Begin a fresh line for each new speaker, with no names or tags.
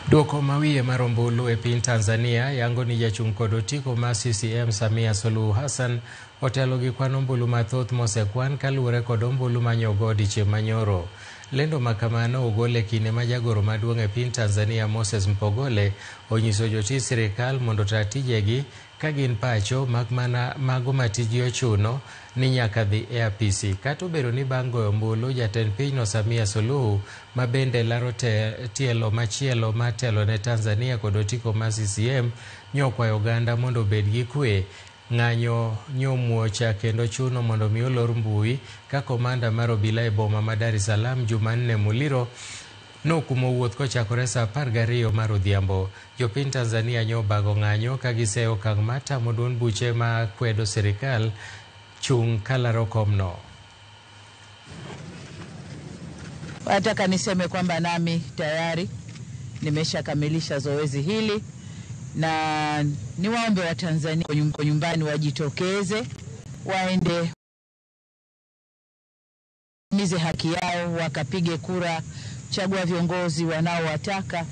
Duoko mawiye mar ombulu e piny Tanzania yango ni jachung' kod otiko mar CCM Samia Suluhu Hassan otelo gi kwan ombulu mathoth mosekwan kaluwore kod ombulu manyogo odiechieng' manyoro. Lendo makamano ogol e kinde ma jagoro maduong' e piny Tanzania Moses Mpogole onyiso jotij sirikal mondo ota tijegi ka gin pacho mak mana mago ma tijgi ochuno ni nyaka dhi e apisi. Kata obedo ni bang' goyo ombulu, jatend pinyno Samia Suluhu ma bende laro tielo machielo mar telo ne Tanzania kod otiko mar CCM nyokwayo oganda mondo obed gi kwe. Ng'anyo nyomuocha kendo chuno mondo mi olor mbui ka komanda mar obila e boma ma Dar es Salaam Jumanne Muliro nokumo wuoth kochakore saa 12 mar odhiambo. Jopiny Tanzania nyobago ng'anyo ka giseyo okang' mar tamo duond buche ma kwedo sirikal chung' kalaro komno.
Nataka niseme kwamba nami tayari nimeshakamilisha zoezi hili na niwaombe Watanzania nyumbani wajitokeze, waende mize haki yao, wakapige kura, chagua viongozi wanaowataka.